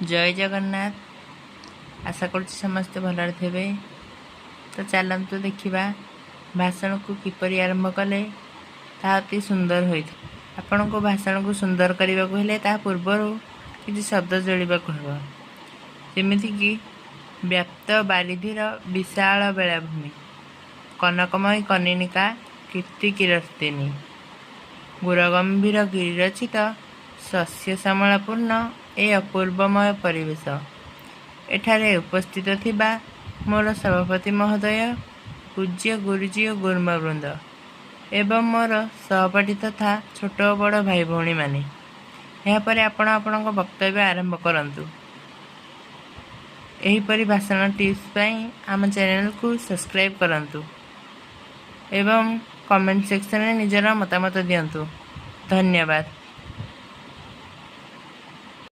ଜୟ ଜଗନ୍ନାଥ। ଆଶା କରୁଛି ସମସ୍ତେ ଭଲରେ ଥିବେ। ତ ଚାଲନ୍ତୁ ଦେଖିବା, ଭାଷଣକୁ କିପରି ଆରମ୍ଭ କଲେ ତାହା ଅତି ସୁନ୍ଦର ହୋଇଥାଏ। ଆପଣଙ୍କୁ ଭାଷଣକୁ ସୁନ୍ଦର କରିବାକୁ ହେଲେ ତାହା ପୂର୍ବରୁ କିଛି ଶବ୍ଦ ଯୋଡ଼ିବାକୁ ହେବ, ଯେମିତିକି ବ୍ୟାପ୍ତ ବାରିଧିର ବିଶାଳ ବେଳାଭୂମି, କନକମୟ କନିନିକା କୀର୍ତ୍ତି କୀର୍ତ୍ତିନୀ, ଗୁରଗମ୍ଭୀର ଗିରିରଚିତ ଶସ୍ୟ ଶ୍ୟାମଳାପୂର୍ଣ୍ଣ ଏ ଅପୂର୍ବମୟ ପରିବେଶ। ଏଠାରେ ଉପସ୍ଥିତ ଥିବା ମୋର ସଭାପତି ମହୋଦୟ, ପୂଜ୍ୟ ଗୁରୁଜୀ ଓ ଗୁରୁମାବୃନ୍ଦ ଏବଂ ମୋର ସହପାଠୀ ତଥା ଛୋଟ ଓ ବଡ଼ ଭାଇ ଭଉଣୀମାନେ। ଏହାପରେ ଆପଣ ଆପଣଙ୍କ ବକ୍ତବ୍ୟ ଆରମ୍ଭ କରନ୍ତୁ। ଏହିପରି ଭାଷଣ ଟିପ୍ସ ପାଇଁ ଆମ ଚ୍ୟାନେଲକୁ ସବସ୍କ୍ରାଇବ୍ କରନ୍ତୁ ଏବଂ କମେଣ୍ଟ ସେକ୍ସନରେ ନିଜର ମତାମତ ଦିଅନ୍ତୁ। ଧନ୍ୟବାଦ।